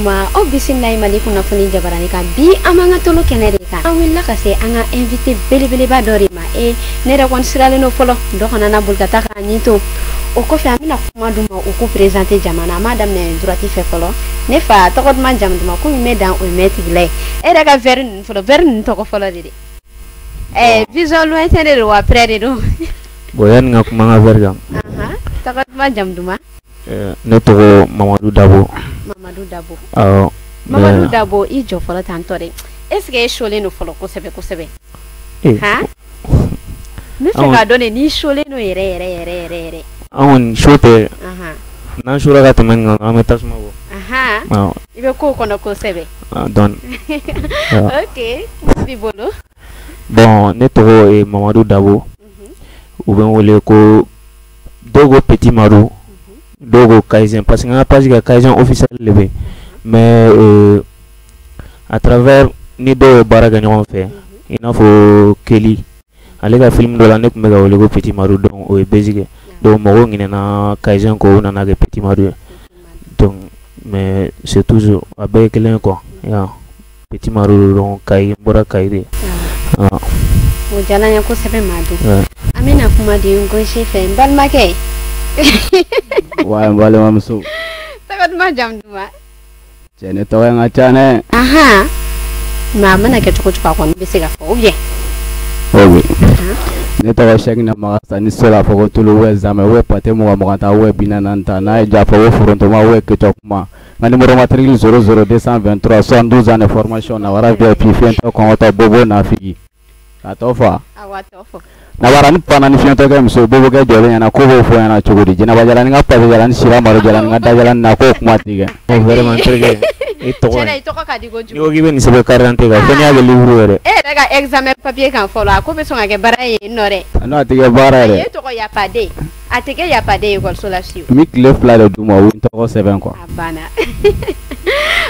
Ma aw bisimila Mali kunnafoni jabarani kan. Bi an b'an ka tolo kɛnɛ de kan. An wulila ka se an ka invité belebeleba dɔ de ma. E ne yɛrɛ kɔni siralen don fɔlɔ, dɔ kana na boli ka taa k'a ɲin to. O kɔfɛ, an bɛna kuma d'u ma, u k'u présenter jama na. An b'a daminɛ droite fɛ fɔlɔ. Ne fa, tɔgɔ duman, jamu duman? Komi n bɛ dan, o ye mɛtigila ye. E yɛrɛ ka verre ninnu fɔlɔ, verre ninnu tɔgɔ fɔlɔ de dɛ, ɛɛ, vision lointain de don wa, près de don? Bon, yanni n ka kuma n ka verre kan. Tɔgɔ duman, jamu duman? Ne tɔgɔ Mamadu Dabo. Mamadu Dabo. Awɔ. Mamadu Dabo, i jɔ fɔlɔ tan tɔ dɛ. Est ce que e solen don fɔlɔ kosɛbɛ kosɛbɛ? Han, n bɛ fɛ k'a dɔn de n'i solen don yɛrɛ yɛrɛ yɛrɛ yɛrɛ yɛrɛ. An kɔni so tɛ. N'an sora ka tɛmɛ nin kan, an bɛ tasuma bɔ. Awɔ. I bɛ kow kɔnɔ kosɛbɛ. Dɔɔni. Ok, kuma b'i bolo. Bon, ne tɔgɔ ye Mamadu Dabo. U bɛ n wele ko, dɔw ko Petit Madu, dɔw ko Kaizen, parce que n ka page kan, Kaizen officiel de bɛ yen. Mais à travers ni dɔw ye baara kɛ ɲɔgɔn fɛ, i n'a fɔ Keli, ale ka film dɔ la, ne tun bɛ ka wele ko Petit Madu, donc o ye buzz kɛ. Donc mɔgɔw ɲinɛna Kaizen kɔ, u nana kɛ Petit Madu ye. Donc mais c'est toujours a bɛɛ ye kelen ye quoi. Ya Petit Madu donc Kayi, n bɔra Kayi de. O diyara n ye kosɛbɛ, Madu. An bɛna kuma di n gauche fɛ, n balimakɛ. Wa n balimamuso. Tɔgɔ duman, jamu duman? Cɛ, ne tɔgɔ in ka ca dɛ. Mais a mana kɛ cogo cogo, a kɔni bɛ se ka fɔ ou bien? Ok, ne tɔgɔ Sɛkina Magasa. Ni so la fɔ ko tulu ou zamɛ ou pâté 20 20 ta ou 40 ta, n'a ye ja fɔ ko forontoma ou ketchup kuma. N ka numéro matricule 00223, 72 ans de formation, Nawara VIP, fiyɛntɔ, kɔngɔtɔ, bobo, nafigi. K'a tɔ fɔ. Awɔ, a tɔ fɔ. Nawara ni panna ni fiyɛntɔkɛ muso bobokɛ jɔlen ɲɛna, ko b'o fɔ ɲɛna cogo di? Jɛnɛba Jala ni ka pase jala ni sira maro jala ni ka da jala ni na k'o kuma ti kɛ. Bon, vraiment n terikɛ, i tɔgɔ. Tiɲɛna, i tɔgɔ ka di kojugu. N'i ko k'i bɛ nin sɛbɛn carte d'identité kan, fo n'i y'a kɛ livre ye dɛ. E yɛrɛ ka examen papier kan fɔlɔ, a ko bɛ sɔn ka kɛ baara ye yen nɔ dɛ. Non, a ti kɛ baara A yɛrɛ. ye tɔgɔ yafaden, a tɛ kɛ yafaden ekɔliso la fiyewu. N bɛ tile 2 de d'u ma, u n tɔgɔ sɛbɛn quoi. A banna,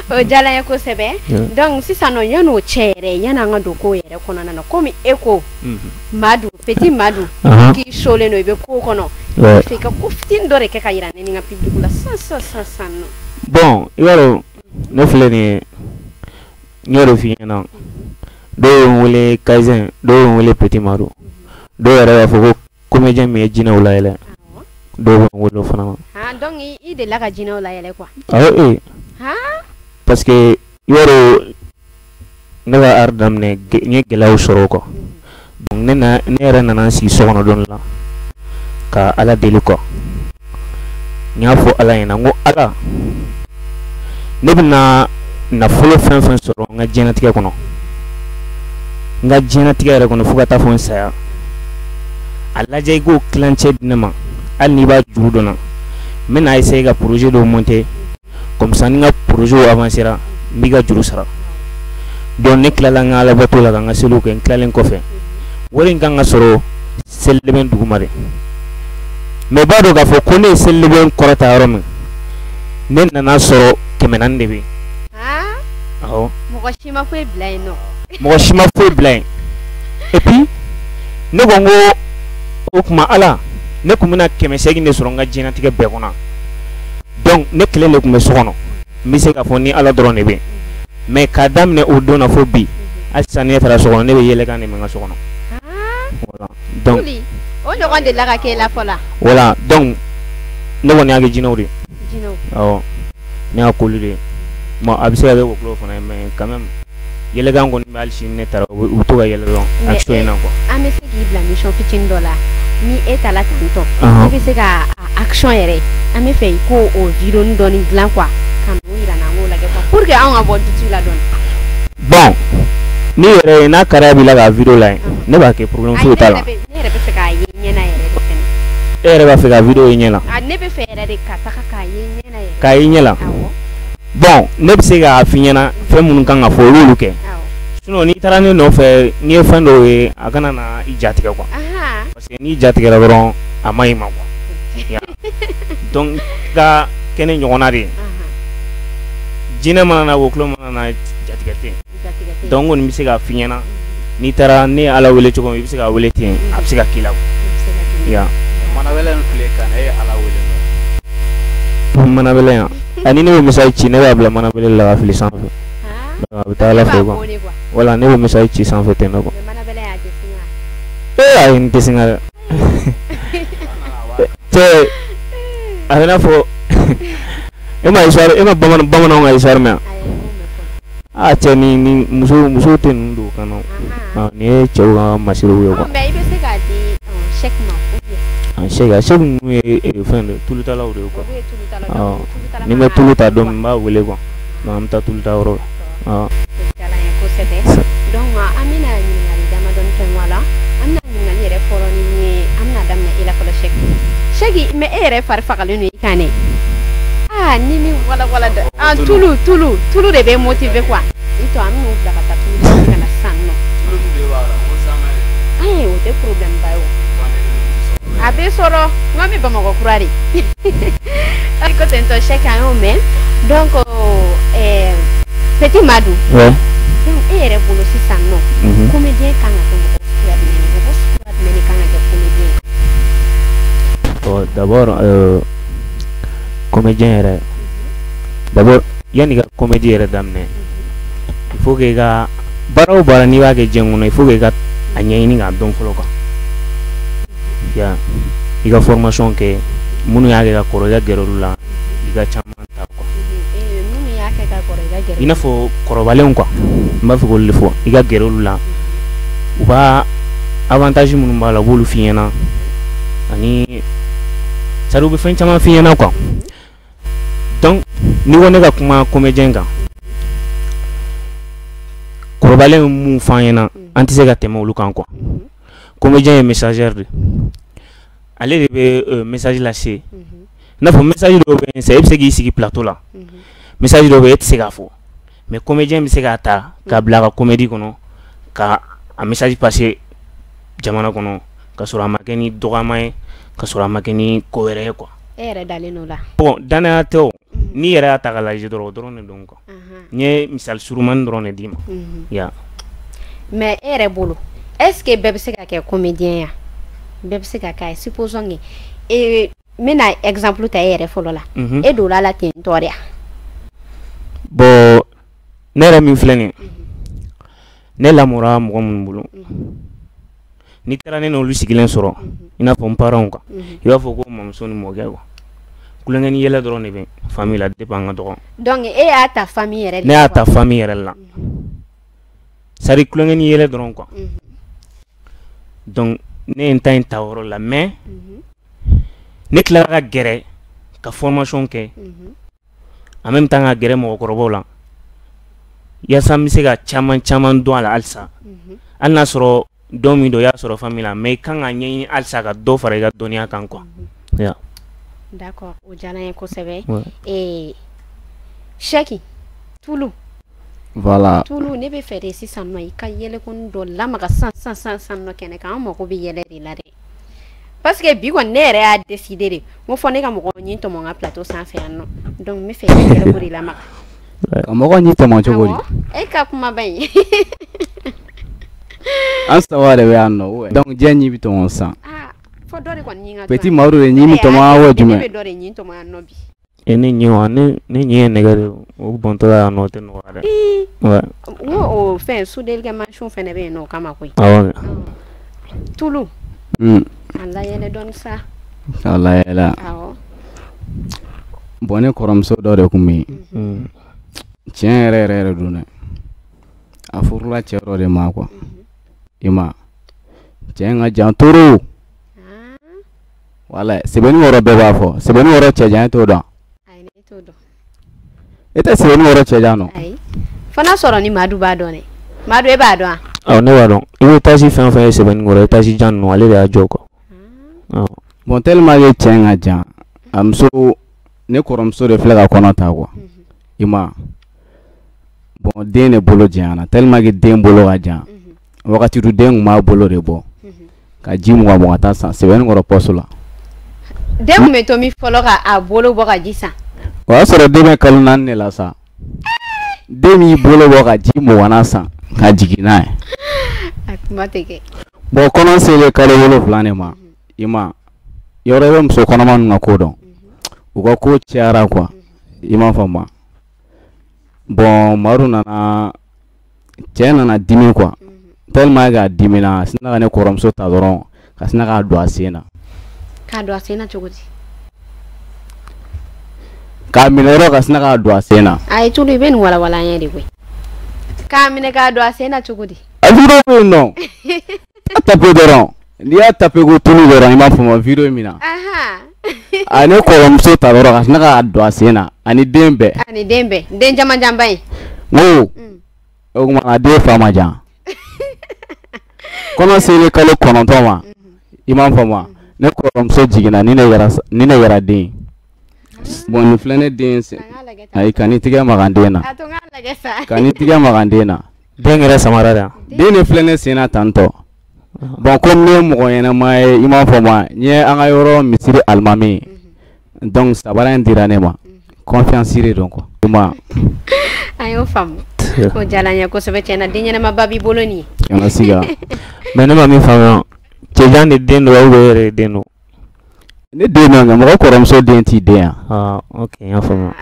o diyara n ye kosɛbɛ. Donc sisan nɔ, yan'o cɛ yɛrɛ, yan'an ka don ko yɛrɛ kɔnɔna na, komi e ko Madu, Petit Madu, k'i solen don, i bɛ ko kɔnɔ, i fɛ i ka ko fitinin dɔ de kɛ ka yira ne ni n ka public la sisan sisan sisan sisan nɔ. Bon, i b'a dɔn, ne filɛ nin ye, n y'o de f'i ɲɛna, dɔw ye n wele Kaizen, dɔw ye n wele Petit Madu, dɔw yɛrɛ b'a fɔ ko comédien min ye jinɛw layɛlɛ, dɔw bɛ n wele o fana ma. Han, donc i delila ka jinɛw layɛlɛ quoi? Awɔ, ee. Parce que i b'a dɔn, ne ka art daminɛ, n ye gɛlɛyaw sɔrɔ quoi. Donc ne na, ne yɛrɛ nana n sigi so kɔnɔ don dɔ la ka Ala deli quoi. N y'a fɔ Ala ɲɛna n ko Ala, ne bɛna nafolo fɛn fɛn sɔrɔ n ka diɲɛlatigɛ kɔnɔ, n ka diɲɛlatigɛ yɛrɛ kɔnɔ, fo ka taa fɔ n saya, a lajɛ i k'o tilancɛ di ne ma, hali n'i b'a juru dɔn na, n bɛna essayer ka projet dɔw monter, comme ça ni n ka projet avancera, n b'i ka juru sara. Donc ne tilala n ka alabato la ka n ka seliw kɛ. N tilalen kɔfɛ, wari in kan ka sɔrɔ selilɛbɛn duguma de. Mais i b'a dɔn k'a fɔ ko ne ye selilɛbɛn kɔrɔta yɔrɔ min, ne nana sɔrɔ 400 de bɛ yen. Awɔ. Mɔgɔ si ma foyi bila yen nɔ? Mɔgɔ si ma foyi bila yen. Et puis ne ko n ko o tuma Ala, ne tun bɛna 800 de sɔrɔ n ka diɲɛlatigɛ bɛɛ kɔnɔ. Donc ne kelen de tun bɛ so kɔnɔ, n bɛ se k'a fɔ ni Ala dɔrɔn de bɛ yen. Mais k'a daminɛ o don na fo bi, hali sisan ni ne taara so kɔnɔ, ne bɛ yɛlɛkan de mɛn n ka so kɔnɔ. Voilà, donc o ɲɔgɔn delila ka k'e la fɔlɔ? Voilà, donc ne kɔni y'a kɛ jinɛw de ye. Jinɛw. Awɔ, ne y'a k'olu de ye. Bon, a bɛ se ka kɛ wɔkulɔ fana ye, mais quand même yɛlɛkan kɔni bɛ. Hali sini ne taara, u bɛ to ka yɛlɛ dɔrɔn action in na quoi. An bɛ se k'i bila mission fitinin dɔ la ni e taara tantɔ, e bɛ se ka action yɛrɛ, an bɛ fɛ i k'o o vidéo dɔɔni dilan quoi, ka n'o yira n na, an k'o lajɛ quoi, pour que anw ka bɔ doute la dɔɔni. Bon, ni yɛrɛ ye n'a kariya b'i la ka vidéo lajɛ, ne b'a kɛ, problème foyi t'a la. Ne yɛrɛ bɛ fɛ k'a ye ɲɛ na yɛrɛ de fɛnɛ. E yɛrɛ b'a fɛ ka vidéo ye ɲɛ la? A ne bɛ fɛ yɛrɛ de ka taga k'a ye ɲɛ na yɛrɛ. K'a ye ɲɛ la. Awɔ. Bon, ne bɛ se k'a f'i ɲɛna fɛn minnu kan ka fɔ, olu y'olu kɛ. Sinon n'i taara ne nɔfɛ, n'i ye fɛn dɔw ye, a kana na i jatigɛ quoi. Parce que n'i jatigɛra dɔrɔn, a ma ɲi ma quoi. Donc ka kɛ ne ɲɔgɔnna de ye, jinɛ mana na, wɔkulɔ mana na, jatigɛ tɛ yen. Donc n kɔni bɛ se k'a f'i ɲɛna, n'i taara, ne ye Ala wele cogo min, i bɛ se k'a wele ten, a bɛ se ka k'i la quoi. Manabɛlɛ in filɛ kan, e ye Ala wele? Manabɛlɛ yan. Ani ne bɛ message ci, ne b'a bila manabɛlɛ la ka fili sanfɛ. A bɛ taa Ala fɛ quoi. Voilà, ne bɛ message ci sanfɛ ten nɔ quoi. Ee, ayi, n tɛ singa dɛ. Cɛ, a bɛ n'a fɔ e ma histoire, e ma bamananw ka histoire mɛn? Ah cɛ, ni musow tɛ ninnu don kan na. Nin ye cɛw ka masiriw ye quoi. Mais i bɛ se k'a di Cheick ma ou bien? Ah, Cheick ninnu ye fɛn de tulutalaw de ye quoi. Ni n bɛ tulu ta don min, n b'a wele quoi. Donc an bɛ taa tulu ta yɔrɔ la. O diyara n ye kosɛbɛ. Donc an bɛna ɲininkali damadɔni kɛ ɲɔgɔn la. An bɛna ɲininkali yɛrɛ fɔlɔ ni min ye, an bɛna daminɛ e la fɔlɔ, Cheick. Cheick, mais e yɛrɛ fari fagalen don i kan dɛ. Ah, ni min wala wala da. Ah, tulu tulu tulu de bɛ motiver quoi. I to an bɛn'u bila ka taa tulu ɲini ka na sisan nɔ. Ayi, o tɛ problème ba ye o. A bɛ sɔrɔ, n ko an bɛ Bamakɔ kura de. I ko ten tɔ, Cheick, an y'o mɛn. Donc Petit Madu. Ouais. Donc e yɛrɛ bolo sisan nɔ, comédien kan ka kɛ mɔgɔ suguya jumɛn ye? Mɔgɔ suguya jumɛn de kan ka kɛ comédien ye? Bon, d'abord comédien yɛrɛ, d'abord yanni i ka comédie yɛrɛ daminɛ, il faut que i ka baara o baara n'i b'a kɛ diɲɛ kɔnɔ, il faut que i ka a ɲɛɲini k'a dɔn fɔlɔ quoi. Ya, i ka formation kɛ, minnu y'a kɛ ka kɔrɔ, i ka gɛrɛ olu la, i ka caman ta quoi. Minnu y'a kɛ ka kɔrɔ, i ka gɛrɛ. I n'a fɔ kɔrɔbalenw quoi, n b'a fɛ k'olu de fɔ, i ka gɛrɛ olu la, u b'a avantage minnu b'a la, u b'olu f'i ɲɛna, ani c'est à dire u bɛ fɛn caman f'i ɲɛna quoi. Donc n'i ko ne ka kuma comédien kan, kɔrɔbalen bɛ mun f'an ɲɛna, an tɛ se ka tɛmɛ olu kan quoi. Comédien ye messagère de, ale de bɛ message lase. I n'a fɔ message dɔw bɛ yen sisan, e bɛ se k'i sigi plateau la, message dɔw bɛ yen, e tɛ se k'a fɔ, mais comédien bɛ se k'a ta k'a bila a ka comédie kɔnɔ, ka a message passer jamana kɔnɔ, ka sɔrɔ a ma kɛ ni dɔgɔyama ye, ka sɔrɔ a ma kɛ ni ko wɛrɛ ye quoi. E yɛrɛ dalen don o la? Bon, danaya tɛ o, n'i yɛrɛ y'a ta k'a lajɛ dɔrɔn, o dɔrɔn de don quoi. N ye misali surumani dɔrɔn de d'i ma ya. Mais e yɛrɛ bolo, est ce que bɛɛ bɛ se ka kɛ comédien ya? Bɛɛ bɛ se ka k'a ye? Supposons que n bɛna exemple ta e yɛrɛ fɔlɔ la. E donna la ten tɔ de ya? Bon, ne yɛrɛ min filɛ nin ye, ne lamɔra mɔgɔ minnu bolo, n'i taara ne n'olu sigilen sɔrɔ, i n'a fɔ n parents quoi, i b'a fɔ ko mamuso ni mɔkɛ quoi, kulonkɛ ni yɛlɛ dɔrɔn de bɛ famille la depuis an ka dɔgɔ. Donc e y'a ta famille yɛrɛ de? Ne y'a ta famille yɛrɛ la, c'est à dire kulonkɛ ni yɛlɛ dɔrɔn quoi. Donc ne ye n ta in ta o yɔrɔ la, mais ne tilara ka gɛrɛ ka formation kɛ, en même temps ka gɛrɛ mɔgɔkɔrɔbaw la, yaasa n bɛ se ka caman caman dɔn a la halisa. Hali n'a sɔrɔ dɔn min don, i y'a sɔrɔ famille la, mais i kan ka ɲɛɲini halisa ka dɔ fara i ka dɔnniya kan quoi. Ya. D'accord, o diyara n ye kosɛbɛ. Cheick, Tulu. Voilà. Tulu, ne bɛ fɛ de sisan nɔ, i ka yɛlɛkɔni dɔ lamaga san san san san nɔ kɛnɛ kan. An mago bɛ yɛlɛ de la dɛ, parce que bi kɔni ne yɛrɛ y'a décider de, n ko fɔ ne ka mɔgɔ ɲin tɔmɔ n ka plateau sanfɛ yan nɔ. Donc n bɛ fɛ i ka yɛlɛko de lamaga. Ka mɔgɔ ɲi tɔmɔ cogo di? Awɔ, e ka kumaba in. An saba de bɛ yan nɔ, donc diɲɛ ɲi bɛ tɔmɔ sisan. Ah, fɔ dɔ de kɔni ɲin ka to. Petit Madu de ɲi bɛ tɔmɔ wa jumɛn? Ne bɛ dɔ de ɲin tɔmɔ yan nɔ bi. E ne ɲin wa, ne ɲin ye nɛgɛ de, o bɔntɔ yan nɔ, o tɛ nɔgɔya dɛ. Ouais. N ko o fɛn soudeli kɛ mansin fɛnɛ bɛ yen nɔ, o kama koyi. Awɔ. Tulu. A layɛlɛ dɔɔni sa. K'a layɛlɛ. Awɔ. Bon, ne kɔrɔmuso dɔ de tun bɛ yen. Tiɲɛ yɛrɛ yɛrɛ yɛrɛ don dɛ, a furula cɛ dɔ de ma quoi. I ma cɛ in ka jan toro. Wala Sɛbɛnni bɛɛ b'a fɔ Sɛbɛnni cɛjan, e t'o dɔn? Ayi, ne t'o dɔn. E tɛ Sɛbɛnni cɛjan dɔn? Ayi, fana sɔrɔ ni Madu b'a dɔn dɛ. Madu, e b'a dɔn wa? Awɔ, ne b'a dɔn. I bɛ étage fɛn o fɛn ye Sɛbɛnni kɔrɔ, étage jan ninnu, ale de y'a jɔ quoi. Awɔ. Bon, tellement que cɛ in ka jan, a muso, ne kɔrɔmuso de filɛ ka kɔnɔ ta quoi. I ma bon, den de bolo janyana, tellement que den bolo ka jan, wagati dun den tun b'a bolo de bɔ ka ji 20 20 ta san Sɛbɛnni kɔrɔ poste la. Den tun bɛ to min fɔlɔ ka a bolo bɔ ka ji san? O y'a sɔrɔ den bɛ kalo 4 de la sa. Den b'i bolo bɔ ka ji 20 san ka jigin n'a ye. A kuma tɛ kɛ. Bon, kɔnɔ selen kalo 7 de ma, i ma yɔrɔ i bɛ muso kɔnɔma ninnu ka ko dɔn, u ka ko cayara quoi. I m'a faamu. Bon, Madu nana, cɛ nana dimi quoi. Tellement k'a dimina, a sinna ka ne kɔrɔmuso ta dɔrɔn ka sinna k'a don a sen na. K'a don a sen na cogo di? K'a minɛ dɔrɔn ka sinna k'a don a sen na. Ayi, Tulu, i bɛ nin walawala an ye de koyi. K'a minɛ k'a don a sen na cogo di? A vidéo bɛ yen nɔ. A taper dɔrɔn. N'i y'a taper ko Tulu dɔrɔn, i m'a faamu vidéo min na. A ne kɔrɔmuso ta dɔrɔn ka sinna k'a don a sen na ani den bɛɛ. Ani den bɛɛ, den jamanjanba in. N ko o tuma a den fa ma jan. Kɔnɔ selen kalo 9 ma, i m'a faamu, ne kɔrɔmuso jiginna ni ne yɛrɛ den. Bon, nin filɛ ne den sen. Ayi, kan'i tigɛ maga n den na. Kan'i tigɛ maga n den na. Den yɛrɛ samara de. Den de filɛ ne sen na tantɔ. Bon, comme ne ye mɔgɔ ɲɛnama ye, i m'a faamu, n ye an ka yɔrɔ misiri alimami ye. Donc sabara in dira ne ma. Confiance de don quoi. An y'o faamu. O diyara n ye kosɛbɛ tiɲɛ na, den ɲɛnamaba b'i bolo nin ye. Kana siga. Mais ne ma min faamuya, cɛjan de den don ou bien e yɛrɛ de den don? Ne den don, nka mɔgɔ kɔrɔmuso den t'i den yan. Ah, ok, n y'a faamuya.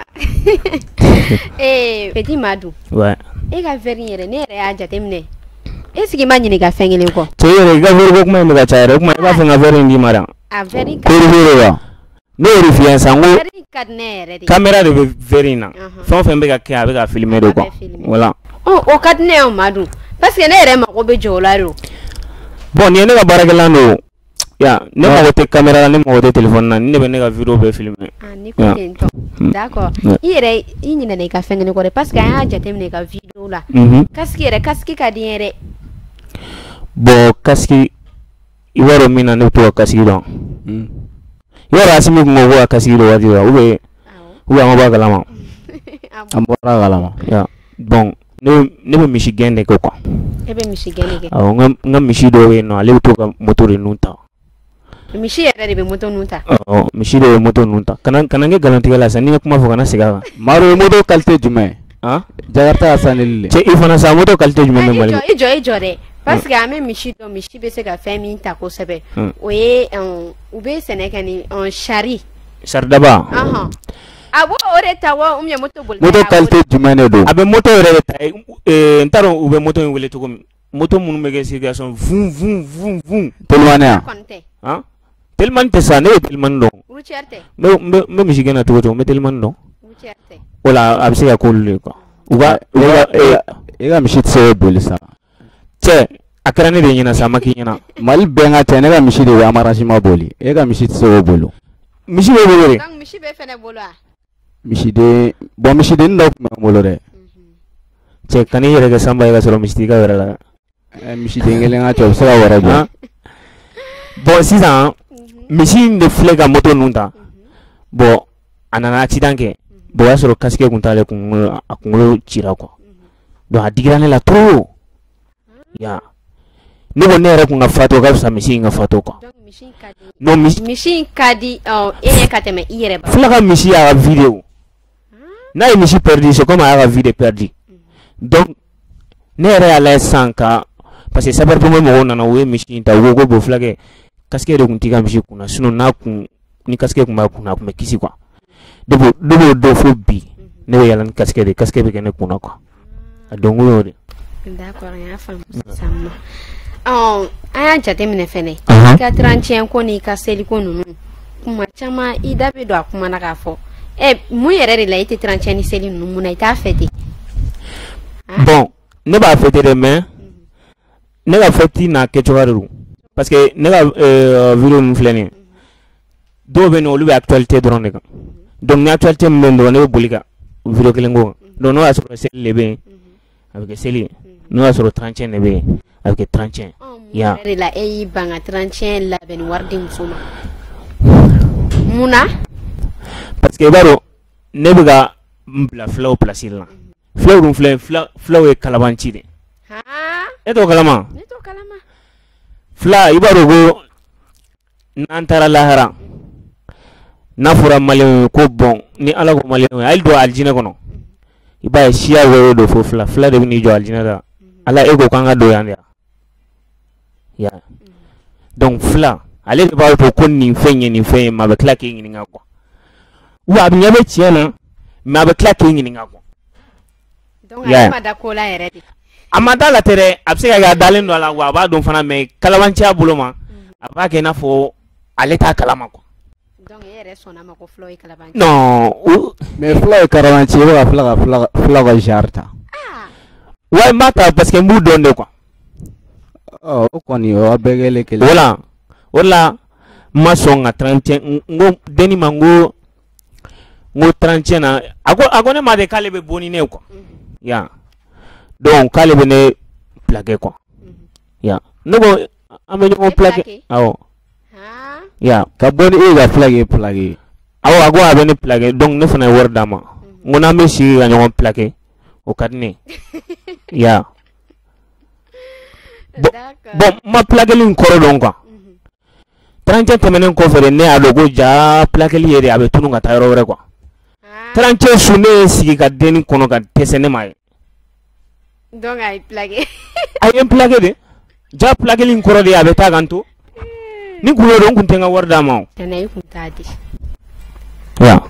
Ee, Petit Madu. Ouais. E ka verre in yɛrɛ, ne yɛrɛ y'a jateminɛ. E sigi ma ɲininka fɛn kelen kɔ. Cɛ yɛrɛ, i ka verre ko kuma in bɛ ka caya yɛrɛ. O tuma i b'a fɛ n ka verre in d'i ma dɛ. A verre in ka di. Wa. Ne y'o de f'i ye sisan, n ko verre in ka di ne yɛrɛ de. Caméra de bɛ verre in na. Fɛn o fɛn bɛ ka kɛ, a bɛ ka filmer de quoi. Voilà. Ɔ, o ka di ne ye o Madu. Parce que ne yɛrɛ mago bɛ jɔ o la de o. Bon, nin ye ne ka baarakɛlan de o. Ya, ne mago tɛ caméra la, ne mago tɛ téléphone na, ni ne bɛ ne ka vidéo bɛɛ filmer. Ah, ni ko ten tɔ. D'accord. I yɛrɛ, i ɲinɛna i ka fɛn kelen kɔ dɛ, parce que an y'a jateminɛ i ka vidéo la. Casque yɛrɛ, casque ka di n ye dɛ. Bon, casque, i b'a dɔn min na ne bɛ to ka casque dɔn. I b'a dɔn Asimi tun ko ko ka casque dɔn waati dɔ la, ou bien an ka bɔ a kalama. An bɔra a kalama. Ya, bon, ne bɛ misi gɛn de kɛ quoi. E bɛ misi gɛn de kɛ? Awɔ, n ka misi dɔw bɛ yen nɔ, ale bɛ to ka moto de ninnu ta. Misi yɛrɛ de bɛ moto ninnu ta? Awɔ, misi de bɛ moto ninnu ta. Kana n kɛ nkalontigɛ la sisan, n'i ye kuma fɔ kana segin a kan. Maro, moto qualité jumɛn? Han? Jakarta sanili le. Cɛ, i fana sa, moto qualité jumɛn bɛ Mali? I jɔ dɛ. Parce que an bɛ misi dɔn, misi bɛ se ka fɛn min ta kosɛbɛ. O ye u bɛ sɛnɛ kɛ ni sari. Saridaba. A b'o o de ta wa ou bien moto bolita? Moto qualité jumɛn de don? A bɛ moto yɛrɛ de ta. N t'a dɔn u bɛ moto in wele cogo min. Moto minnu bɛ kɛ circulation vun vun vun vun. Telimani ya? Han? Telimani tɛ sa, ne bɛ telimani dɔn. Routière tɛ? N bɛ misi gɛn na cogo o cogo, n bɛ telimani dɔn. Routière tɛ. O la a bɛ se ka k'olu de ye quoi. U ka e ka misi tɛ se k'o boli sa. Cɛ, a kɛra ne de ɲɛna sa, a ma k'i ɲɛna. Mali bɛɛ ka cɛ, ne ka misi de bɛ amarasima boli. E ka misi tɛ se k'o boli. Misi b'e bolo de? Donc misi b'e fɛnɛ bolo wa? Misiden, bon, misidennin dɔ tun bɛ n bolo dɛ. Cɛ, kan'i yɛrɛ kɛ sanba ye ka sɔrɔ misi t'i ka wɛrɛ la. Misiden kelen ka cɛ, o bɛ se ka wɛrɛ bɔ. Bon, sisan misi in de filɛ ka moto ninnu ta. Bon, a nana accident kɛ. Bon, o y'a sɔrɔ casque kun t'ale kunkolo, a kunkolo cira quoi. Donc a digira ne la trop. Ya. Ne ko ne yɛrɛ kun ka fatu, o ka fisa misi in ka fatu quoi. Donc misi in ka di. Non, misi in ka di e ye ka tɛmɛ i yɛrɛ ba. Fula ka misi y'a ka vie de o. N'a ye misi perdu, c'est comme a y'a ka vie de perdu. Donc ne yɛrɛ y'a lajɛ sisan ka, parce que sapeur pompier mɔgɔw nana, u ye misi in ta, u ko ko bon, fulakɛ, casque de kun t'i ka misi kunna, sinon n'a kun ni casque kun b'a kunna, a kun bɛ kisi quoi. Depuis o don fo bi, ne bɛ yala ni casque de, casque bɛ kɛ ne kunna quoi. A dɔnko y'o de. D'accord, n y'a faamu sisan nɔ. An y'a jateminɛ fɛnɛ. I ka 31 ko n'i ka seliko ninnu, kuma caman i da bɛ don a kuma na k'a fɔ. Mun yɛrɛ de la i tɛ 31 ni seli ninnu, mun na i t'a fêter? Bon, ne b'a fêter dɛ, mais ne ka fête n'a kɛcogoya de don. Parce que ne ka vidéo ninnu filɛ nin ye, dɔw bɛ yen nɔ, olu bɛ actualité dɔrɔn de kan. Donc ni actualité min bɛ yen dɔrɔn, ne bɛ boli ka vidéo kelen k'o kan. Donc n'o y'a sɔrɔ seli de bɛ yen, a bɛ kɛ seli ye. N'o y'a sɔrɔ 31 de bɛ yen, a bɛ kɛ 31. Ya. Mun de la e y'i ban ka 31 labɛn ni wari di muso ma? Mun na? Parce que i b'a dɔn, ne bɛ ka n bila filaw place la. Filaw dun filɛ, filaw ye kalabanci de. E t'o kalama? Ne t'o kalama. Fila, i b'a dɔn ko n'an taara lahara, n'a fɔra maliyɛnw ye ko bon, ni Ala ko maliyɛnw ye hali don alijinɛ kɔnɔ, i b'a ye siya wɛrɛ don fo fila, fila de bɛ n'i jɔ alijinɛ la. Ala e ko k'an ka don yan de ya. Donc fila, ale de b'a fɔ ko nin fɛn ye nin fɛn ye, maa bɛ tila k'i ɲininka quoi. Wa a bɛ ɲɛ bɛ tiɲɛ na, Mais a bɛ tila k'i ɲininka quoi. Donc ale ma da ko la yɛrɛ de. A ma da la tɛ dɛ, a bɛ se ka kɛ a dalen don a la wa a b'a dɔn fana, mais kalabanciya bolo ma, a b'a kɛ i n'a fɔ ale t'a kalama quoi. Donc e yɛrɛ sɔnna ma ko fulaw ye kalabanci? Non. Mais fulaw ye kalabanci, i bɛ ka fulaw ka genre ta. Ouais, n b'a ta parce que n b'u dɔn de quoi. Ɔ, o kɔni o bɛɛ kɛlen kelen. Voilà, o de la n ma sɔn ka 31, n ko denni ma, n ko 31 na, a ko ne ma de k'ale bɛ bɔ ni ne ye quoi. Ya. Donc k'ale bɛ ne plaqué quoi. Ya. Ne ko an bɛ ɲɔgɔn plaqué. Awɔ. Ya. Ka bɔ ni e ka fila k'e plaqué. Awɔ, a ko a bɛ ne plaqué, donc ne fana ye wari d'a ma. N ko n'an bɛ sigi ka ɲɔgɔn plaqué, o ka di ne ye. Ya. Bon, n ma plaqué in kɔrɔ dɔn quoi. 31 tɛmɛnen kɔfɛ de, ne y'a dɔn ko ja plaqué yɛrɛ a bɛ tunun ka taa yɔrɔ wɛrɛ quoi. 31 su, ne ye sigi ka denni kɔnɔ ka dɛsɛ, ne m'a ye. Donc a ye plaqué. A ye n plaqué de. Ja plaqué in kɔrɔ de, a bɛ taa ka n to. Ni kun y'o dɔn, n kun tɛ n ka wari d'a ma o. Tɛnɛ, i kun t'a di. Ya.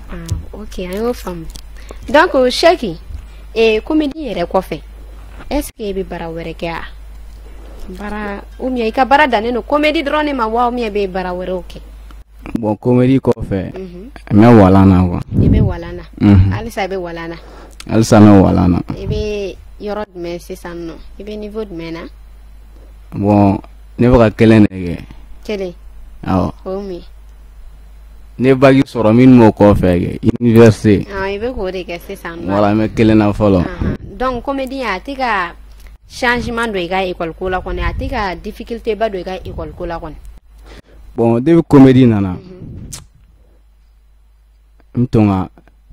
Ok, an y'o faamu. Donc Cheick, comédie yɛrɛ kɔfɛ, est-ce que e bɛ baara wɛrɛ kɛ wa? Baara ou bien i ka baara dannen don comédie dɔrɔn de ma wa, ou bien i bɛ baara wɛrɛw kɛ? Bon, comédie kɔfɛ, n bɛ walan na quoi. I bɛ walan na? Halisa i bɛ walan na? Halisa n bɛ walan na. I bɛ yɔrɔ jumɛn sisan nɔ? I bɛ niveau jumɛn na? Bon, ne bɛ ka kelen de kɛ. Kelen? Awɔ. O ye mun ye? Ne bac sɔrɔ min m'o kɔfɛ kɛ université. Ah, i bɛ k'o de kɛ sisan nɔ. Voilà, n bɛ kelen na fɔlɔ. Donc comédie, a tɛ ka changement don i ka école ko la kɔni, a tɛ ka difficulté ba don i ka école ko la kɔni? Bon, depuis comédie nana, n tun ka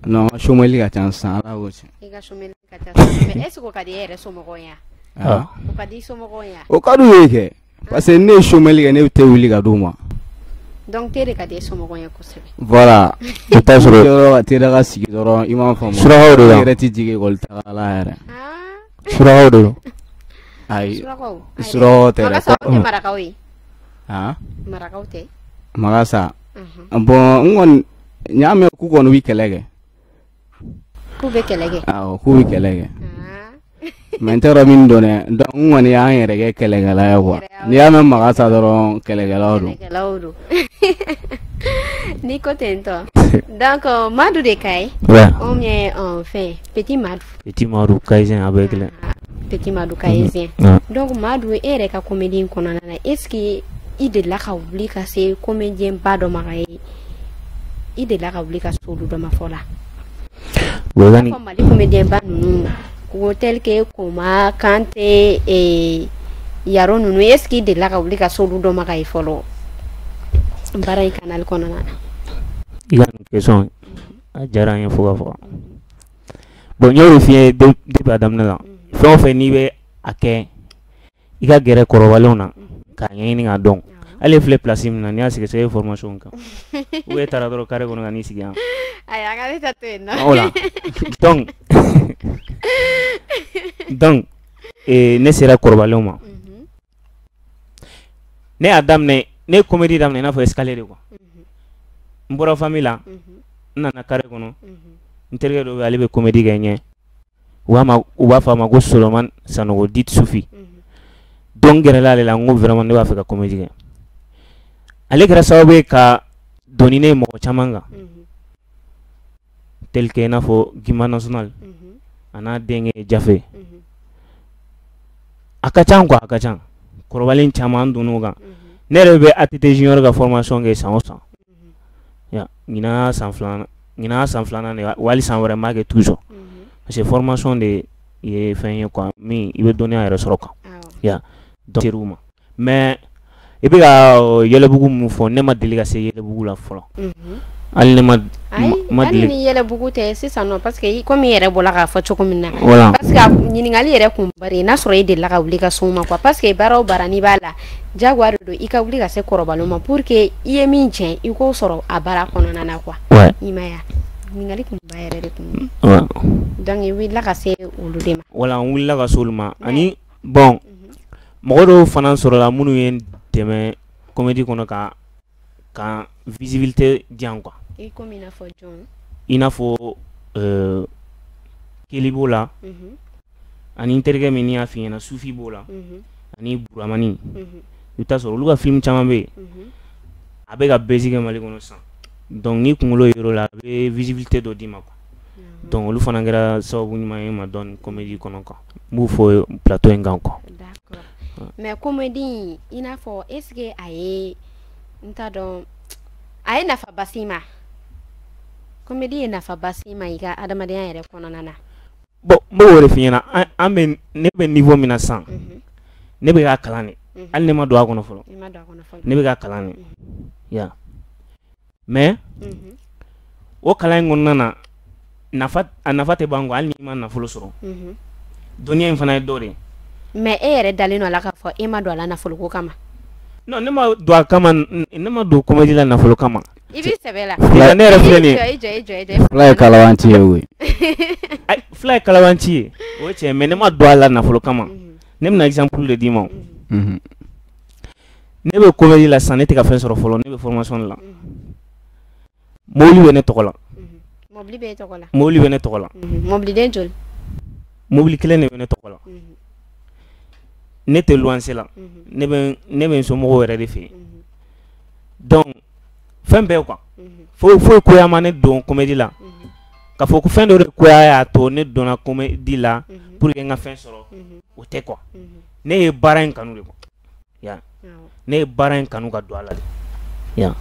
non, n ka chômage ka ca sisan, Ala k'o tiɲɛ. I ka chômage ka ca sisan, mais est ce que o ka di e yɛrɛ somɔgɔw ye wa? O ka di i somɔgɔw ye wa? O ka d'u ye kɛ, parce que ne ye chômage kɛ, ne bɛ te wuli ka d'u ma. Donc te de ka di e somɔgɔw ye kosɛbɛ. Voilà. I t'a sɔrɔ yɔrɔ ka te ka sigi dɔrɔn, i m'a faamu. Surakaw de don. I yɛrɛ ti jigin école taga la yɛrɛ. Surakaw de don. Ayi. Surakaw. Surakaw tɛ dɛ. Magasa, aw tɛ marakaw ye? Han? Marakaw tɛ? Magasa. Bon, n kɔni n y'a mɛn k'u kɔni bɛ kɛlɛ kɛ. K'u bɛ kɛlɛ kɛ? Awɔ, k'u bɛ kɛlɛ kɛ. Mais n t'a dɔn min don dɛ, donc n kɔni y'an yɛrɛ kɛ kɛlɛkɛla ye quoi. N'i y'a mɛn Magasa dɔrɔn, kɛlɛkɛlaw don. Kɛlɛkɛlaw don. N'i ko ten tɔ. Donc Madu de ka ye. Ouais. Ou bien fɛn Petit Madu. Petit Madu Kayizɛn, a bɛɛ kelen. Petit Madu Kayizɛn. Donc Madu, e yɛrɛ ka comédie in kɔnɔna na, est ce que i delila ka wuli ka se comédien ba dɔ ma ka ye? I delila ka wuli ka se olu dɔ ma fɔlɔ la? Ouais. Fɔ Mali comédien ba ninnu ko tel que Koma, Kante, Yaro ninnu, est ce que i delila ka wuli ka se olu dɔ ma ka ye fɔlɔ baara in canal kɔnɔna na? I ka nin question a diyara n ye fo ka faga. Bon, n y'o de f'i ye depuis a daminɛ la. Fɛn o fɛn n'i bɛ a kɛ, i ka gɛrɛ kɔrɔbalenw na k'a ɲɛɲini k'a dɔn. Hali e filɛ place min na, n'i y'a sɛgɛsɛgɛ, e ye formation kan ou e taara dɔrɔn carré kɔnɔ ka n'i sigi yan? Ayi, an ka ne ta to yen nɔ. Voilà. Donc ne sera kɔrɔbalenw ma. Ne y'a daminɛ, ne ye comédie daminɛ i n'a fɔ escalier de quoi. N bɔra famille la, n nana carré kɔnɔ, n terikɛ dɔ bɛ yen, ale bɛ comédie kɛ n ɲɛ. U b'a fɔ a ma ko Solomani Sanogo dit Sufi. Donc n gɛrɛla ale la, n ko vraiment ne b'a fɛ ka comédie kɛ. Ale kɛra sababu ye ka don ni ne ye mɔgɔ caman kan. Tel que i n'a fɔ Gima National a n'a denkɛ Jafe. A ka ca quoi, a ka ca. Kɔrɔbalen caman, an donn'o kan. Ne yɛrɛ bɛ ATT Junior ka formation kɛ san o san. Ya, ɲinan y'a san filanan, ɲinan y'a san filanan de ye, wa hali san wɛrɛ n b'a kɛ toujours. Parce que formation de ye fɛn ye quoi, min i bɛ dɔnniya yɛrɛ sɔrɔ quoi. Ya, donc teriw ma. Mais i bɛ ka yɛlɛbugu mun fɔ, ne ma deli ka se yɛlɛbugu la fɔlɔ. Hali ne ma ma hali deli. Ni yɛlɛbugu tɛ sisan nɔ, parce que komi i yɛrɛ bɔra k'a fɔ cogo min na. Voilà. Parce que a ɲininkali yɛrɛ kun bari n'a sɔrɔ e delila ka wuli ka s'o ma quoi, parce que baara o baara n'i b'a la, jagoya de don i ka wuli ka se kɔrɔbalenw ma pour que i ye min jɛn, i k'o sɔrɔ a baara kɔnɔna na quoi. Ouais. I ma ye wa? Ɲininkali kunba yɛrɛ de kun. Ouais. Donc i wulila ka se olu de ma. Voilà, n wulila ka se olu ma. Ani bon, mɔgɔ dɔw fana sɔrɔla minnu ye n dɛmɛ comédie kɔnɔ ka visibilité di yan quoi. I komi i n'a fɔ jɔn? I n'a fɔ Keli b'o la, ani n terikɛ min y'a f'i ɲɛna, Sufi b'o la, ani Buramani. I bɛ taa sɔrɔ olu ka film caman bɛ yen, a bɛ ka buzz kɛ Mali kɔnɔ sisan. Donc n'i kunkolo yer'o la, a bɛ visibilité dɔ d'i ma quoi. Donc olu fana kɛra sababu ɲuman ye n ma dɔɔni comédie kɔnɔ quoi. N b'u fɔ plateau in kan quoi. D'accord. Mais comédie, i n'a fɔ est ce que a ye, n t'a dɔn, a ye nafaba s'i ma? Comédie ye nafaba s'i ma i ka adamadenya yɛrɛ kɔnɔna na? Bon, n b'o de f'i ɲɛna, an bɛ, ne bɛ niveau min na sisan, ne bɛ k'a kalan de. Hali ne ma don a kɔnɔ fɔlɔ. I ma don a kɔnɔ fɔlɔ. Ne bɛ k'a kalan de. Ya. Mais o kalan in kɔnɔna na, nafa, a nafa tɛ ban quoi, hali n'i ma nafolo sɔrɔ. Dɔnniya in fana ye dɔ de ye. Mais e yɛrɛ dalen don a la k'a fɔ e ma don a la nafolo ko kama? Non, ne ma don a kama, ne ma don comédie la nafolo kama. I b'i sɛbɛ la. Fila, ne yɛrɛ filɛ nin ye. I jɔ, i jɔ, i jɔ, i jɔ. Fila ye kalabanci ye koyi. Ayi, fila ye kalabanci ye, o ye tiɲɛ, mais ne ma don a la nafolo kama. Ne bɛna exemple de d'i ma. Ne bɛ comédie la sisan, ne tɛ ka fɛn sɔrɔ fɔlɔ, ne bɛ formation de la. Mobili bɛ ne tɔgɔ la. Mobili bɛ e tɔgɔ la? Mobili bɛ ne tɔgɔ la. Mobiliden joli? Mobili kelen de bɛ ne tɔgɔ la. Ne tɛ luwanse la. Ne bɛ n somɔgɔw yɛrɛ de fɛ yen. Donc fɛn bɛɛ quoi. Foyi foyi koya ma ne don comédie la. K'a fɔ ko fɛn dɔ de koya y'a to ne donna comédie la pour que n ka fɛn sɔrɔ, o tɛ quoi. Ne ye baara in kanu de quoi. Ya. Ne ye baara in kanu ka don a la de. Ya.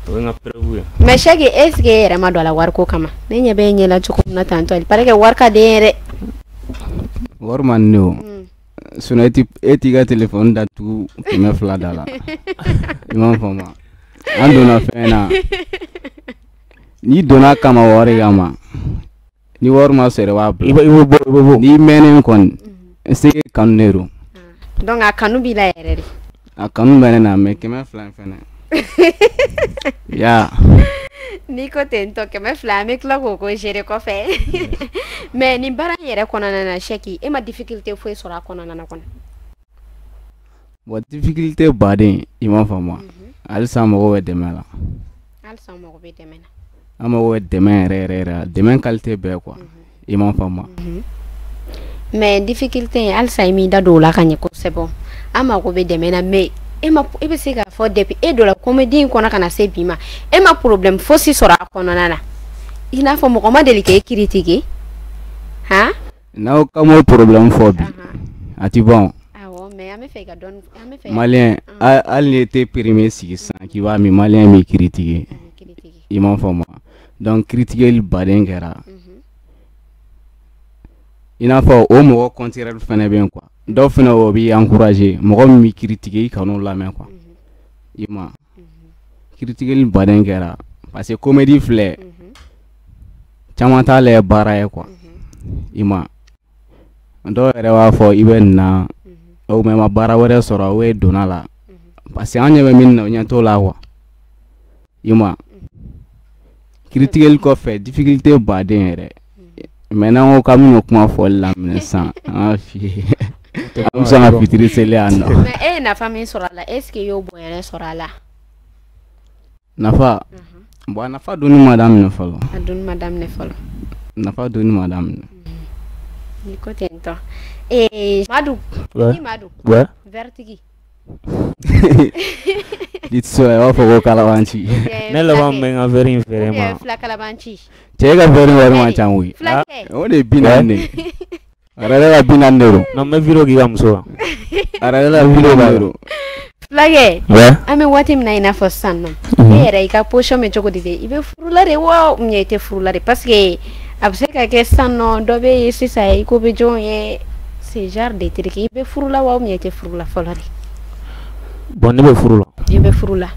O ye n ka preuve ye. Mais Cheick, est ce que e yɛrɛ ma don a la wariko kama? Ne ɲɛ bɛ e ɲɛ la cogo min na tantôt, il paraît que wari ka di e ye dɛ. Wari man di ne o. Sinon e t'i ka téléphone datugu 200 da la. I m'a faamu. An donna fɛn na. N'i donna kama wari kama, ni wari ma sɔrɔ i b'a bila. I bɛ bɔ, i bɛ bɔ. N'i mɛnnen kɔni, c'est que kanu de don. Donc a kanu b'i la yɛrɛ de. A kanu bɛ ne na, mais 200 in fɛnɛ. Ya. N'i ko ten tɔ 200, an bɛ tila k'o ko gérer kɔfɛ. Mais nin baara in yɛrɛ kɔnɔna na, Cheick, e ma difficulté foyi sɔrɔ a kɔnɔna na kɔni? Bon, difficulté baden, i m'a faamu. Halisa mɔgɔw bɛ dɛmɛ la. Halisa mɔgɔ bɛ dɛmɛ la. An mago bɛ dɛmɛ yɛrɛ yɛrɛ yɛrɛ, dɛmɛ qualité bɛɛ quoi. I m'a faamu. Mais difficulté halisa i m'i da don o la ka ɲɛ kosɛbɛ. An mago bɛ dɛmɛ na, mais e ma, e bɛ se k'a fɔ depuis e donna comédie in kɔnɔ ka na se bi ma, e ma problème fosi sɔrɔ a kɔnɔna na? I n'a fɔ mɔgɔ ma deli k'e critiquer? Han? N'aw k'aw m'o problème fɔ bi, a ti ban. Awɔ, mais an bɛ fɛ ka dɔɔni, an bɛ fɛ. Malien, hali n'i tɛ premier sigi sisan k'i b'a min, malien b'i critiquer. I m'a faamu. Donc critiquer baden kɛra. I n'a fɔ o mɔgɔ contraire fɛnɛ bɛ yen quoi. Dɔw fɛnɛ o b'i encourager, mɔgɔ min b'i critiquer i kan'o lamɛn quoi. I ma critiquer baden kɛra parce que comédie filɛ, caman t'a lajɛ baara ye quoi. I ma dɔw yɛrɛ b'a fɔ i bɛ nin na, ou bien ma baara wɛrɛ sɔrɔ o ye donna la, parce que an ɲɛ bɛ min na o ɲɛ t'o la quoi. I ma critiquer kɔfɛ difficulté baden yɛrɛ. Mais n'an ko k'an bɛna kuma fɔli daminɛ sisan, an b'a f'i ye, an bɛ sɔn ka fitiri seli yan nɔ. Mais e ye nafa min sɔrɔ a la, est ce que i y'o bonyana sɔrɔ a la? Nafa, bon, a nafa donni ma daminɛ fɔlɔ. A donni ma daminɛ fɔlɔ. Nafa donni ma daminɛ. N'i ko ten tɔ. Ee Madu. I Madu. Ouais. Vertigi. I tɛ se i b'a fɔ ko kalabanci. Ne laban bɛ n ka verre in feere ma. Fila kalabanci. Cɛ, e ka verre wari man ca koyi. Fulakɛ. O de ye 40 de ye. A yɛrɛ ka 40 de don. Non, n bɛ vidéo k'i ka muso la. A yɛrɛ la vidéo de don. Fulakɛ. Ouais. An bɛ waati min na i n'a fɔ sisan nɔ, e yɛrɛ i ka position bɛ cogo di de? I bɛ furu la de wa ou bien i tɛ furu la de? Parce que a bɛ se ka kɛ sisan nɔ, dɔ bɛ yen sisan i ko bɛ jɔn ye, ce genre de truc. I bɛ furu la wa ou bien i tɛ furu la fɔlɔ de? Bon, ne bɛ furu la. I bɛ furu la.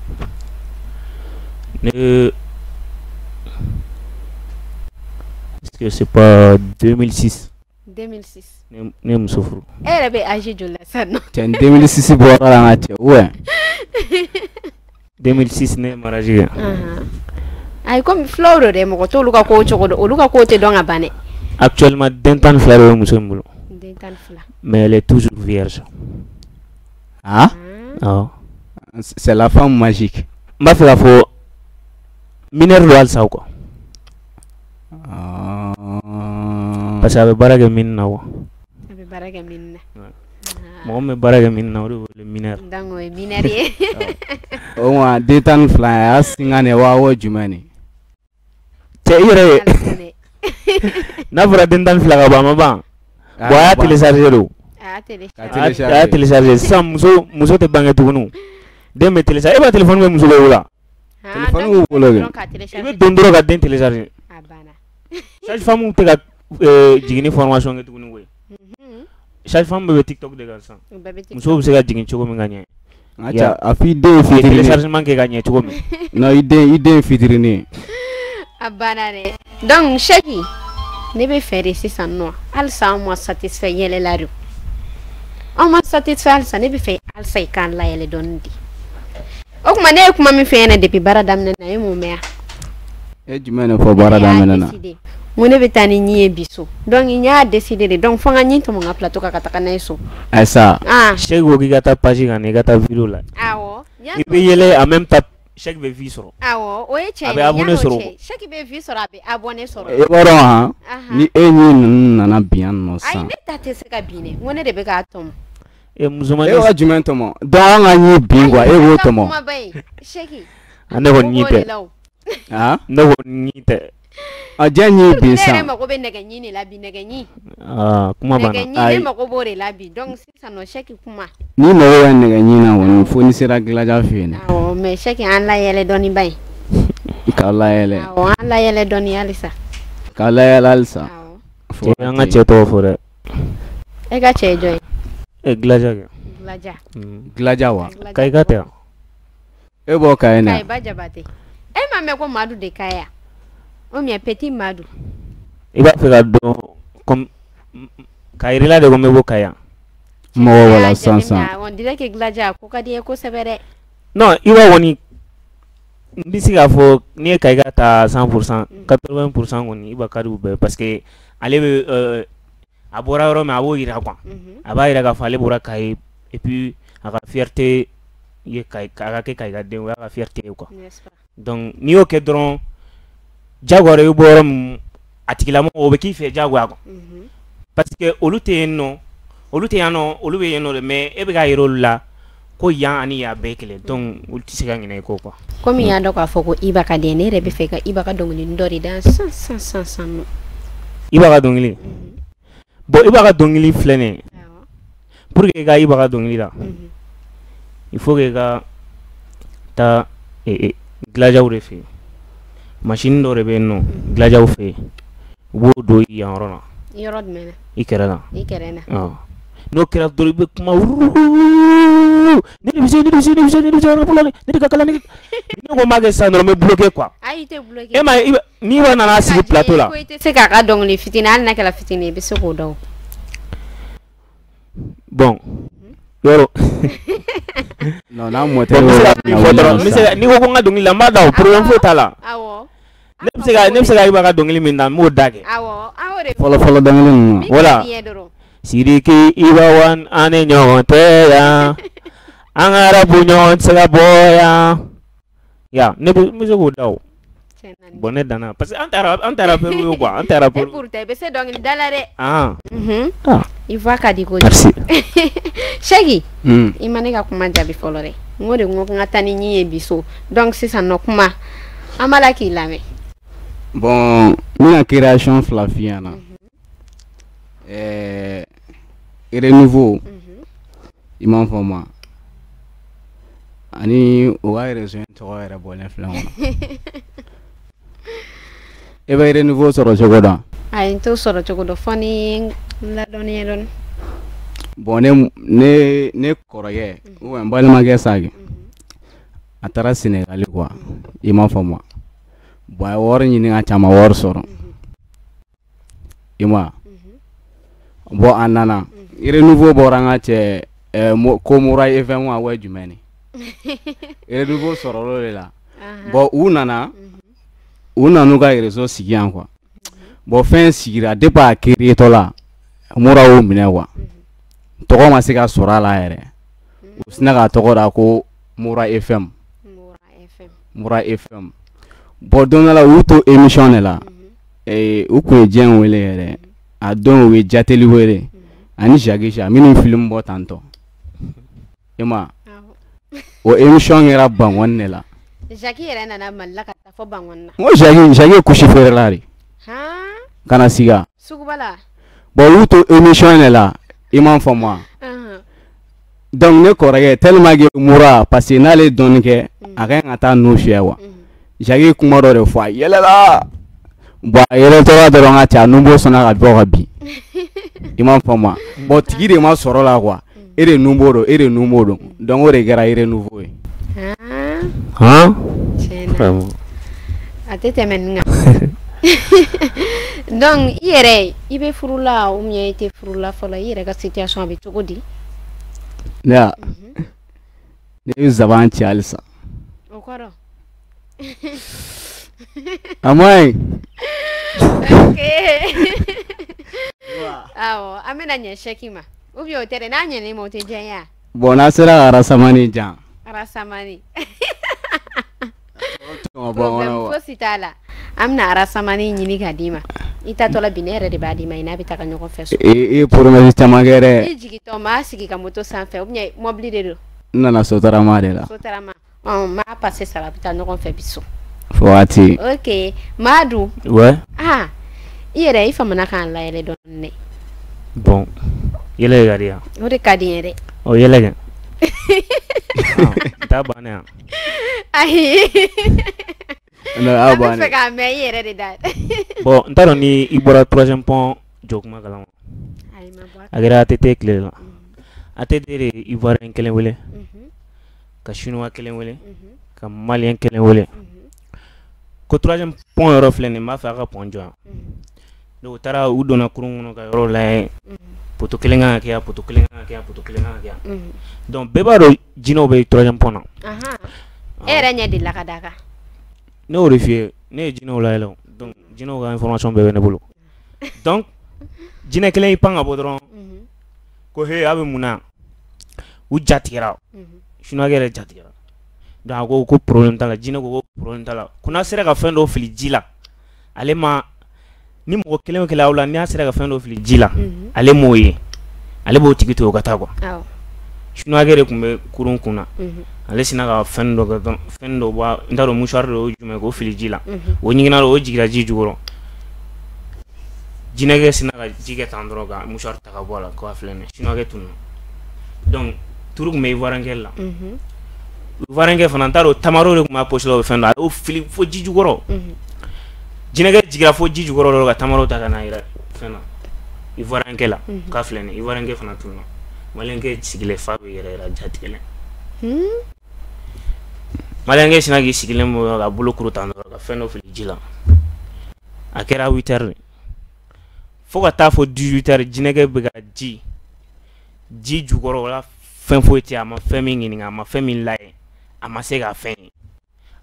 Ne, est-ce que c'est pas 2006? 2006. Ne ye muso furu. E yɛrɛ bɛ âge joli la sisan nɔ? Cɛ, ni 2006 bɔra la, n ka cɛ, ouais. 2006 ne ye mariage kɛ. Ayi, komi filaw don dɛ, mɔgɔ t'olu ka kow cogo dɔn, olu ka kow tɛ dɔn ka ban dɛ. Actuellement, den 12 de bɛ muso in bolo. Den 12. Mais elle est toujours vierge. Ah? Awɔ. C'est la femme magique. N b'a fɛ k'a fɔ mineur don halisa quoi. Parce que a bɛ baara kɛ mine na wa. A bɛ baara kɛ mine na. Mɔgɔ min bɛ baara kɛ mine na, o de bɛ wele mineur. Donc o ye mineur ye. O ma den 12 a y'a singa ne wa o jumɛn ni? Cɛ i yɛrɛ ye. N'a fɔra den 12 ka ban a ma ban. Bon a y'a télécharger de o. A y'a télécharger sisan muso tɛ bange tuguni. Den bɛ télécharger, e b'a téléphone bɛ muso bɛɛ bolo wa? Téléphone b'u bolo kɛ. I bɛ don dɔrɔn ka den télécharger. A banna. Sage femme tɛ ka jiginni formation kɛ tuguni koyi. Sage femme bɛɛ bɛ TikTok de kan sisan. Musow bɛ se ka jigin cogo min ka ɲɛ. A f'i den ye fitinin. Téléchargement kɛ ka ɲɛ cogo min. Non, i den ye fitinin. A banna dɛ. Donc Cheick, ne bɛ fɛ de sisan nɔ halisa an ma satisfait yɛlɛ la de. An ma satisfait halisa, ne bɛ fɛ halisa i k'an layɛlɛ dɔɔni de. O tuma ne ye kuma min f'e ɲɛna depuis baara daminɛ na, e m'o mɛn wa? E jumɛn de fɔ baara daminɛ na? N ko ne bɛ taa ni ɲi ye bi so. Donc n y'a décidé de, donc fo n ka ɲi tɔmɔ n ka plateau kan ka taga n'a ye so. Ayisa. Cheick ko k'i ka taa page kan, i ka taa vidéo la. Awɔ. I bɛ yɛlɛ en même temps Cheick bɛ vie sɔrɔ. Awɔ, o ye tiɲɛ ye. A bɛ abonné sɔrɔ. Cheick bɛ vie sɔrɔ, a bɛ abonné sɔrɔ. I b'a dɔn han, ni e ɲi ninnu nana bin yan nɔ sisan. Ayi, ne ta tɛ se ka bin dɛ, n ko ne de bɛ k'a tɔmɔ. E musomannin. E ka jumɛn tɔmɔ? Donc an ka ɲi bin quoi, e k'o tɔmɔ. Kumaba in, Cheick. Ne kɔni ɲi tɛ. Ne kɔni ɲi tɛ. A diɲɛ ɲi bin sisan. Ne yɛrɛ mago bɛ nɛgɛ ɲi de la bi, nɛgɛ ɲi. Aa, kuma banna. Nɛgɛ ɲi, ne mago b'o de la bi. Donc sisan nɔ Cheick kuma. N'i mago bɛ nɛgɛ ɲi na kɔni, fo n'i sera Gilaja fɛ yen. Awɔ, mais Cheick an layɛlɛ dɔɔni ba ye. K'a layɛlɛ. Awɔ, an layɛlɛ dɔɔni halisa. K'a layɛlɛ halisa. Awɔ. An ka cɛ tɔgɔ fɔ dɛ. E ka cɛ ye jɔn ye? E Gilaja kɛ. Gilaja. Gilaja wa? Kayi ka tɛ yan. E bɔ Kayi na. Kayi ba Jabate. E m'a mɛn ko Madu de Kayi ya? Ou bien petit Madu. I b'a fɛ ka dɔn comme k'a yir'i la de ko n bɛ bɔ Kayi yan. Mɔgɔ wala sisan sisan. On dirait que Gilaja ko ka di ye kosɛbɛ dɛ. Non, i b'a kɔni n bɛ se k'a fɔ n'i ye Kayi ka ta 100%, 80% kɔni i b'a ka di u bɛɛ parce que ale bɛ a bɔra yɔrɔ min a b'o yira quoi. A b'a yira k'a fɔ ale bɔra Kayi et puis a ka fierté ye Kayi, a ka kɛ Kayi ka den o y'a ka fierté ye quoi. Donc n'i y'o kɛ dɔrɔn jagoya i bɛ bɔ yɔrɔ min a tigilamɔgɔ o bɛ k'i fɛ jagoya quoi. Parce que olu tɛ yen nɔ, olu tɛ yan nɔ, olu bɛ yen nɔ de, mais e bɛ k'a yira olu la ko yan ani yan bɛɛ kelen, donc olu tɛ se ka ɲinɛ i kɔ quoi. Komi y'a dɔn k'a fɔ ko Iba ka di ye, ne yɛrɛ bɛ fɛ ka Iba ka dɔnkilinin dɔ de da san san san san nɔ. Iba ka dɔnkili? Bon, Iba ka dɔnkili filɛ nin ye. Pour que i ka Iba ka dɔnkili da, il faut que i ka taa Gilajaw de fɛ yen. Machine dɔ de bɛ yen nɔ Gilajaw fɛ yen, u b'o don i yan yɔrɔ la. Yɔrɔ jumɛn na? I kɛrɛ la. I kɛrɛ la. N'o kɛra dɔrɔn i bɛ kuma ne de bɛ se, ne de bɛ se, ne de bɛ se, ne de bɛ se rap la, ne de ka kalan, ne ko n b'a kɛ sisan dɔrɔn n bɛ bloqué quoi. Ayi, i tɛ bloqué. E ma ye n'i ba nana sigi plateau la. Ko i tɛ se k'a ka dɔnkili fitinin, hali n'a kɛra fitinin i bɛ se k'o da o. Bon, yɔrɔ. Non, n'a mɔtɛ n bɛ se ka min fɔ dɔrɔn, n bɛ se ka n'i ko ko n ka dɔnkili la n b'a da o, problème foyi t'a la. Awɔ. Ne bɛ se ka Iba ka dɔnkili min da n b'o da kɛ. Awɔ, an y'o de fɔ. Fɔlɔ fɔlɔ dɔnkili ninnu. Voilà. Sidiki Iba One an ni ɲɔgɔn tɛ yan. An ka rap ɲɔgɔn tɛ se ka bɔ yan. Ya, ne bɛ se k'o da o. Bon, ne danna parce que an tɛ rappeur ye quoi, an tɛ rappeur. Et pourtant i bɛ se dɔnkili da la dɛ. Ah. I voix ka di kojugu. Merci. Cheick, i ma ne ka kuma jaabi fɔlɔ dɛ. N ko de ko n ka taa ni ɲi ye bi so. Donc sisan nɔ kuma an b'a la k'i lamɛn. Bon, n bɛna création fila f'i ɲɛna. Renouveau, i m'a faamu wa? Ani o ka réseau in tɔgɔ yɛrɛ bɔlen filɛ n kɔnɔ. E bɛ renouveau sɔrɔ cogo dɔn? Ayi, n t'o sɔrɔ cogo dɔn fo ni n ladɔnniya dɔɔni. Bon, ne kɔrɔkɛ ou bien n balimakɛ sa kɛ, a taara Sénégal quoi, i m'a faamu wa? Bon, a ye wari ɲini ka caman wari sɔrɔ. I ma? Bon, a nana renouveau bɔra an ka cɛ ko Mura FM wa wa jumɛn ni renouveau sɔrɔla o de la. Bon, u nana u nan'u ka réseau sigi yan quoi. Bon, fɛn sigira depuis a créé tɔ la, Mura y'o minɛ quoi. Tɔgɔ ma se ka sɔrɔ a la yɛrɛ. U sinna k'a tɔgɔ da ko Mura FM. Mura FM. Bon, don dɔ la u y'u to émission de la. U kun ye diɲɛ wele yɛrɛ a don u ye jateli wele ani Jackie minnu film bɔ tantɔ i ma o émission kɛra Bankɔni de la. Jackie yɛrɛ nana Mali la ka taa fɔ Bankɔni na. N ko Jackie ye kusi feerela de. Ka na siga. Suguba la. Bon olu to émission de la i m'a faamu wa. Donc ne kɔrɔkɛ tellement que mura parce que n'ale ye dɔɔni kɛ a ka ɲi ka taa nun fiyɛ quoi. Jackie kuma dɔ de fɔ a yɛlɛla. Bon a yɛlɛtɔla dɔrɔn ka ca nunbo sɔnna ka bɔ ka bin i m'a faamu wa. Bon tigi de ma sɔrɔ la quoi. E de nun b'o dɔn e de nun b'o dɔn donc o de kɛra renouveau ye. Han tiɲɛna a tɛ tɛmɛ nin kan. Donc i yɛrɛ i bɛ furu la ou bien i tɛ furu la fɔlɔ i yɛrɛ ka situation a bɛ cogo di? Ne ya ne bɛ zaban ci halisa. O kɔrɔ? A ma ɲi. Ok. Awɔ an bɛna ɲɛ Sɛki ma. Ou bien o tɛ dɛ n'a ɲɛn'i ma o tɛ diya n ye wa? Bon n'a sera ka Rasamani jan. Rasamani. Problème fosi t'a la. An bɛna Rasamani ɲini k'a d'i ma. I taatɔ la bi ne yɛrɛ de b'a d'i ma i n'a bɛ taga ɲɔgɔn fɛ so. I ye promesse caman kɛ dɛ. I jigintɔ maa sigi ka moto sanfɛ ou bien mobili de don? N nana Sotarama de la. Sotarama. Ɔn maa passé sara a bɛ taa ɲɔgɔn fɛ bi so. Fo waati. Ok Madu. Ouais. Ah i yɛrɛ i famana k'an layɛlɛ dɔɔni dɛ. Bon yɛlɛ de ka di yan. O de ka di n ye dɛ. Ɔ yɛlɛ kɛ. Ta banna yan. Ayi. Non a An bɛ banna. fɛ k'a mɛn i yɛrɛ de da. Bon n t'a dɔn ni i bɔra troisième pont jɔ kuma kalama. Ayi ma bɔ a A kɛra ATT tile la. ATT de ye Ivoirien kelen wele. Ka Chinois kelen wele. Ka Malien kelen wele. Ko troisième pont yɔrɔ filɛ nin ye n b'a fɛ a ka pont jɔ yan. Donc u taara u donna kurun kɔnɔ ka yɔrɔ lajɛ. Poto kelen kan ka kɛ yan poto kelen kan ka kɛ yan poto kelen kan ka kɛ yan. Donc bɛɛ b'a dɔn jinɛw bɛ troisième pont na. E yɛrɛ ɲɛ delila ka d'a kan? Ne y'o de f'i ye ne ye jinɛw layɛlɛ o donc jinɛw ka information bɛɛ bɛ ne bolo. Donc jinɛ kelen y'i pan ka bɔ dɔrɔn ko he a bɛ mun na yan? U ja tigɛra. Chinois yɛrɛ ja tigɛra. Donc a ko ko problème t'a la jinɛ ko ko problème t'a la ko n'a sera ka fɛn dɔ fili ji la ale ma ni mɔgɔ kelen o kelen aw la n'a sera ka fɛn dɔ fili ji la ale m'o ye ale b'o tigi to yen o ka taa quoi. Chinois de tun bɛ kurun kun na ale sinna ka fɛn dɔ kɛ fɛn dɔ bɔ n t'a dɔn mouchoir dɔ ye jumɛn k'o fili ji la o ɲiginna o jiginna ji jukɔrɔ jinɛkɛ sinna ka ji kɛ tan dɔrɔn ka mouchoir ta ka bɔ a la ko a filɛ nin ye chinois tununna. Donc turu tun bɛ Ivoirien la. Ivoirien fana n t'a dɔn tamaro de tun b'a poche la o fɛn dɔ a y'o fili fo ji jukɔrɔ. Jinɛkɛ jiginna fo ji jukɔrɔ dɔrɔn ka tamaro ta ka n'a yira fɛn na Ivoirien la k'a filɛ nin ye Ivoirien fana tununna. Malien sigilen fa bɛ yɛrɛ yɛrɛ ja tigɛlen. Malien sinna k'i sigilen bɔ ka bolo kuru tan dɔrɔn ka fɛn dɔ fili ji la. A kɛra 8 heures fo ka taa fɔ 18 heures jinɛkɛ bɛ ka ji jukɔrɔ la fɛn foyi tɛ a ma fɛn min ɲininka a ma fɛn min lajɛ a ma se ka fɛn ye.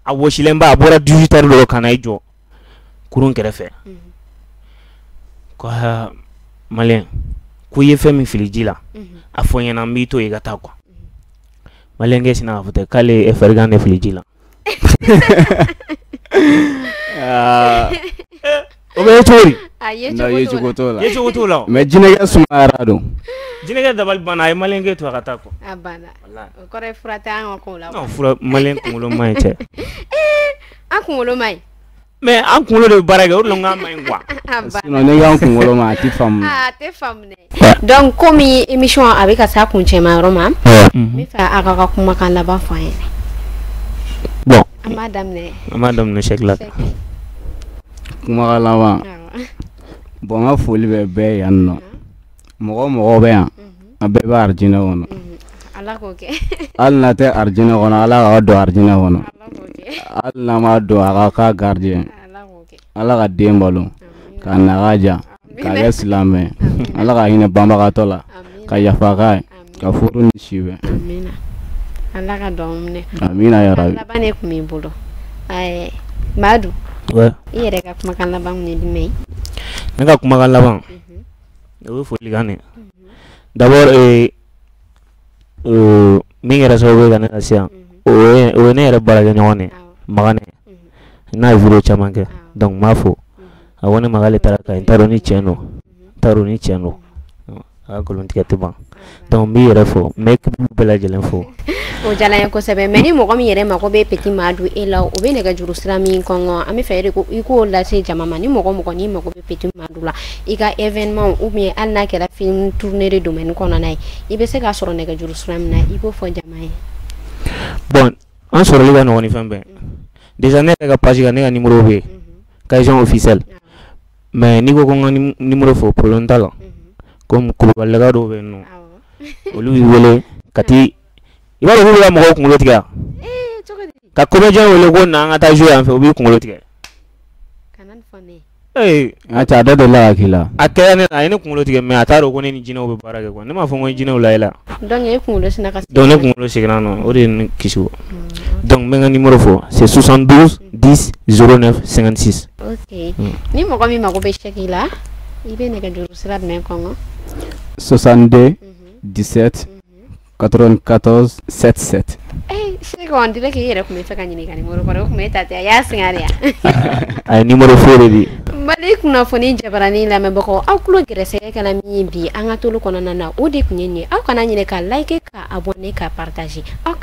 A wɔsilenba a bɔra 18 heures dɔrɔn ka na i jɔ kurun kɛrɛfɛ. Ko Malien ko i ye fɛn min fili ji la a fɔ n ɲɛna n b'i to yen i ka taa quoi. Malien sinna k'a fɔ ten k'ale ye fɛrigan de fili ji la. O bɛ ye cogo di? A ye cogo t'o la. Ye cogo t'o la. Mais jinɛkɛ sumayara don. Jinɛkɛ dabali banna a ye Malien to a ka taa quoi. A banna. O kɔrɔ ye fura tɛ an ka ko la. Non fura Malien kunkolo man ɲi cɛ. An kunkolo man ɲi. Mais an kunkolo de bɛ baara kɛ o de la n k'a man ɲi quoi. Sinon n'i k'an kunkolo ma a tɛ faamu. A tɛ faamu dɛ. Donc komi émission a bɛ ka s'a kuncɛma yɔrɔ ma. N bɛ fɛ a ka kumakan laban fɔ an ye. Bon. An b'a daminɛ. An b'a daminɛ Sɛki la. Kumakan laban. Bon n ka foli bɛ bɛɛ yan nɔ. Mɔgɔ mɔgɔ bɛ yan a bɛɛ bɛ arijinɛ kɔnɔ. Ala k'o kɛ. Hali n'a tɛ arijinɛ kɔnɔ Ala k'a don arijinɛ kɔnɔ. Hali n'a ma don a ka k'a gardien. Ala ka den balo k'a naga ja k'a kɛ silamɛ Ala ka hinɛ banbagatɔ la ka yafa k'a ye ka furu ni si bɛn. Amina. Ala ka duwawu minɛ. Amina ya rabi. Laban de tun b'i bolo. Madu. Ouais. I yɛrɛ ka kumakan laban kun ye jumɛn ye? Ne ka kumakan laban. O ye folikan de ye. D'abord min kɛra sababu ye ka ne lase yan o ye ne yɛrɛ baarakɛɲɔgɔn de ye Magane. N'a ye vidéo caman kɛ donc n b'a fo. A ko ne ma k'ale taara Kayi, n t'a dɔn ni tiɲɛ don, n t'a dɔn ni tiɲɛ don. A ka nkalon tigɛ tɛ ban. Donc n b'i yɛrɛ fo, n bɛ équipe bɛɛ lajɛlen fo. O diyara n ye kosɛbɛ. Mais ni mɔgɔ min yɛrɛ mako bɛ Petit Madu e la, o bɛ nɛgɛjuru sira min kɔngɔ, an bɛ fɛ e de ko i k'o lase jama ma. Ni mɔgɔ mɔgɔ n'i mako bɛ Petit Madu la, i ka événement ou bien hali n'a kɛra film tourné de domaine kɔnɔna ye, i bɛ se k'a sɔrɔ nɛgɛjuru sira min na, i b'o fɔ jama ye. Bon, an sɔrɔli ka nɔgɔn ni fɛn bɛɛ. Déjà, ne yɛrɛ ka page kan, ne ka numéro bɛ yen, Kayizɔn officiel. Mais n'i ko ko n ka numéro fɔ, problème t'a la. Comme kulubalilaka dɔw bɛ yen nɔ, olu b'i wele ka t'i, i b'a dɔn k'u bɛ ka mɔgɔw kunkolo tigɛ wa? Cogo di? Ka comédien wele ko na an ka taa jouer yan fɛ, u b'i kunkolo tigɛ. Kana nin fɔ ne ye. Ee! Nka cɛ, a dɔ delila ka k'i la? A kɛra ne la, a ye ne kunkolo tigɛ, mais a t'a dɔn ko ne ni jinɛw bɛ baara kɛ quoi. Ne m'a fɔ ko n ye jinɛw la e la. Donc e kunkolo sinna ka Donc ne kunkolo seginna nɔ, o de ye ne kisi o. Donc n bɛ n ka numéro fɔ, c'est 72 10 09 56. Ok, ni mɔgɔ min mako bɛ chèque la, i bɛ nɛgɛjuru sira jumɛn kɔngɔ? 62 17 94 77. Eh, Cheick, on dirait que i yɛrɛ tun bɛ fɛ ka ɲininka numéro kɔrɔ, o tun bɛ ta ten, a y'a singa de yan. A ye numéro faux de di. Mali kunnafoni jabaranin lamɛnbagaw, aw tulo gɛrɛsɛgɛ kɛla min ye bi an ka tolu kɔnɔna na, o de tun ye nin ye. Aw kana ɲinɛ ka like, ka abonner, ka partager. Aw